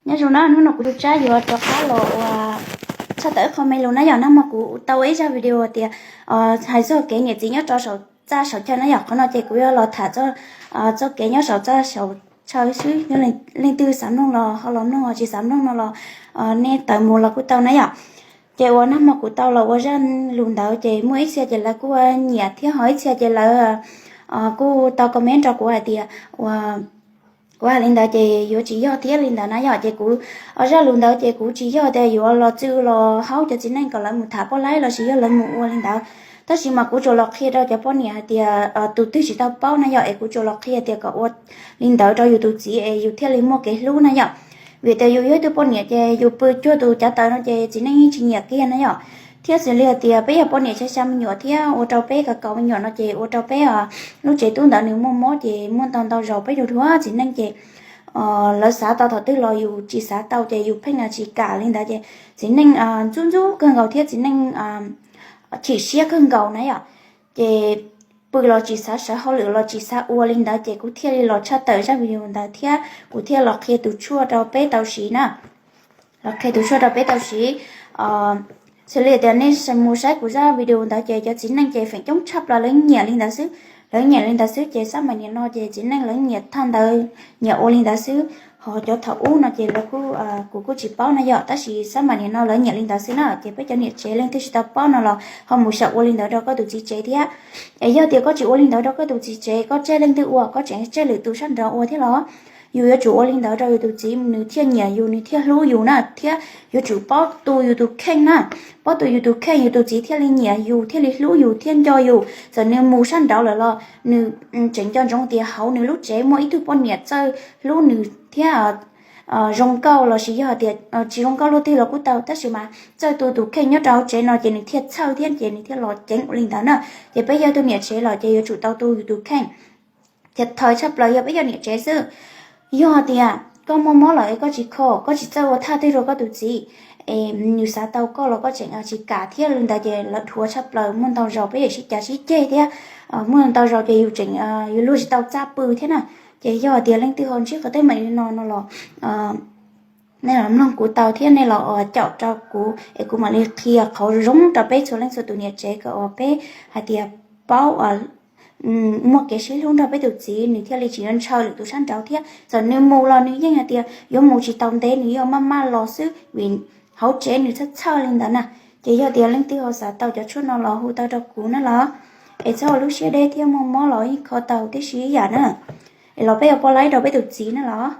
Nyob zoo na, hnub no kuv tus tsab yuav rov qab los ua tshaj tawm ib qho me lus na yom. Nag hmo kuv tau ua ib zaj video tias hais txog kev niam txiv nyob rau saum txaj saum chaw na yom. Qhov no ces kuv yuav los tham txog kev nyob saum txaj saum chaw xwb. Leej twg xav mloog los ho los mloog, tsis xav mloog no los nej tawm mus los kuj tau na yom. Ces uas nag hmo kuv tau los ua zaj lus ntawd ces muaj ib txhia ces lawv kuj nyiam thiab, ho ib txhia ces lawv kuj tau comment rau kuv hais tias ua kuv hais li ntawd ces yuav tsis yog thiab li ntawd na yom. Ces kuv, zaj lus ntawd ces kuv tsis yog tias yuav los txw los haub cov txiv neej kom lawv mus tham poj laib lossis yog lawv mus ua li ntawd. Tab sis mas kuv tsuas los qhia rau cov poj niam hais tias tus twg tsis tau paub na yom, es kuv tsuas los qhia tias kom ua li ntawd rau yus tus txiv es yus thiaj li muaj kev hlub na yom. Vim tias yus yog ib tug poj niam ces yus pw cuag tus cav taws no ces txiv neej yeej tsis nyiam kiag na yom. Thiab xws li hais tias peb yog poj niam xya xya me nyuam thiab ua rau peb kaus kaus me nyuam no ces ua rau peb lub tsev tub ntawd nws muaj mob ces muaj ntau ntau zaus peb yuav dhuav txiv neej ces lawv xav tau thaum twg los yus tsis xav tau ces yus pheej tsis kam li ntawd ces txiv neej ntxub ntxub kawg nkaus thiab txiv neej chim siab kawg nkaus na yom. Ces pw los tsis xav, sawv hauj lwm los tsis xav ua li ntawd ces kuv thiaj li los tshaj tawm zaj video ntawd thiab kuv thiaj los qhia tus tshuaj rau peb tau siv na. Los qhia tus tshuaj rau peb tau siv. Xws li tias nej mus saib kuv zaj video ntawd ces cov txiv neej ces feem coob tshaj plaws lawv nyiam li ntawd xwb. Lawv nyiam li ntawd xwb ces xab maim niam no ces txiv neej lawv nyiam thaj ntawd, nyiam ua li ntawd xwb. Ho cov thaum ub no ces lawv kuj, kuv kuj tsis paub na yom, tab sis xab maim niam no lawv nyiam li ntawd xwb na. Ces peb cov niam tsev leej twg tsis tau paub no los ho mus xyaum ua li ntawd rau koj tus txiv tsev thiab. Es yog tias koj tsis ua li ntawd rau koj tus txiv tsev, koj tseg leej twg ua, koj tseem tseg lwm tus sab nraud ua thiab los? Yus yuav tsum ua li ntawd rau yus tus txiv, nws thiaj nyiam yus, nws thiaj hlub yus na, thiab yuav tsum paub tu yus tus kheej na. Paub tu yus tus kheej, yus tus txiv thiaj li nyiam yus, thiaj li hlub yus, thiaj nco yus. Txawm nws mus sab nraud lawm los nws tseem nco ntsoov tias hauv nws lub tsev muaj ib tug poj niam txawj hlub nws thiab zoo nkauj, lossis yog tias tsis zoo nkauj luaj twg los kuj tau, tab sis mas txawj tu tus kheej nyob rau hauv tsev no ces nws thiaj txhawj thiab ces nws thiaj los ceev ua li ntawd na. Ces peb yog tus niam tsev los ces yuav tsum tau tu yus tus kheej. Thiab thawj tshaj plaws yog peb yog niam tsev xwb. Yog tias koj muaj mob lawm es koj tsis kho, koj tsis txawj ua thaj twg rau koj tus txiv, es nws xav tau koj los koj tseem tsis kam thiab li ntawd ces lawv dhuav tshaj plaws. Muaj ntau zaus peb yeej sib cav sib ceg thiab muaj ntau zaus ces yus tseem, yus luag tsis tau txaj pw thiab na. Ces yog tias leej twg ho ntsib qhov teeb meem li no no los nej los mloog kuv tau thiab nej los caum rau kuv es kuv mam li qhia qhov zoo rau peb txhua leej txhua tus niam tsev kom uas peb hais tias paub muaj kev sib hlub nrog peb tus txiv, nws thiaj li tsis ntshaw lwm tus sab nraud thiab. Txawm nws mus los nws yeej hais tias yuav mus tsis tau ntev, nws yuav maj maj los xwb vim hauv tsev nws txhawj txhawj li ntawd na. Ces yog tias leej twg ho xav tau cov tshuaj no los hu tau rau kuv na los, es txhob ua lub siab deb thiab, muaj mob los yeej kho tau tib si ib yam na. Es los peb ua poj laib rau peb tus txiv na los.